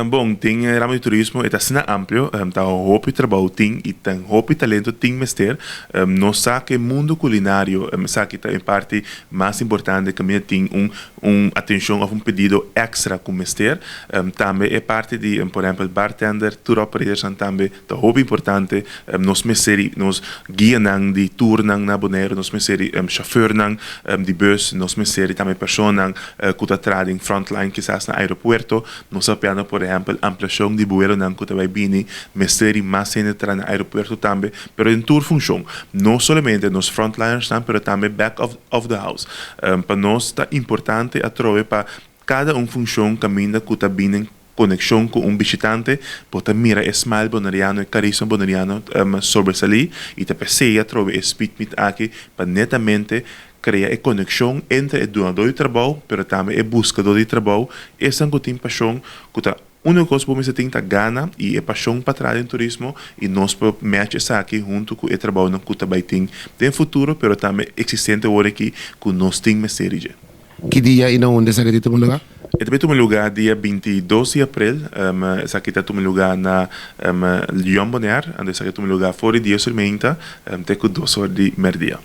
Bon, den ramo di turismo ta asina amplio, ta hopi trabou tin y tin hopi talento tin mester. Nos sa cu mundo culinario, esaki ta e parti mas importante cu tin un atencion of un pedido extra cu mester. Tambe e parti di, por ehempel, bartender, tour operators tambe ta hopi importante. Nos mester nos guianan di tournan na Bonaire, nos mester chauffeurnan di bus, nos mester tambe personanan cu ta traha frontline kisas na aeropuerto. Nos ta papiando, por ehempel, ampliacion di vuelonan cu ta bay bini, mester mas hende na aeropuerto tambe, pero den tur funcion, no solamente nos frontliners, pero tambe back of the house. Pa nos ta importante atrobe pa cada un funcion caminda cu ta bini conexion cu un bishitante, por ta mira e smile boneriano y carisma boneriano sobresali y ta p'esey atrobe e speed meet aki pa netamente crea e conexion entre e dunado di trabou, pero tambe e buscado di trabou, esnan cu tin pasion, cu ta un cos cu tin ta gana y e pasion pa traha den turismo y nos por match esaki hunto cu e trabou cu tambe tin den futuro, pero tambe existente awor aki cu nos tin mester. Ki dia y na unda esaki ta tuma luga? E ta tuma luga dia 22 di april, esaki ta tuma luga na Leon Bonaire, esaki ta tuma luga for di 10 or mainta, te cu 2 or di merdia.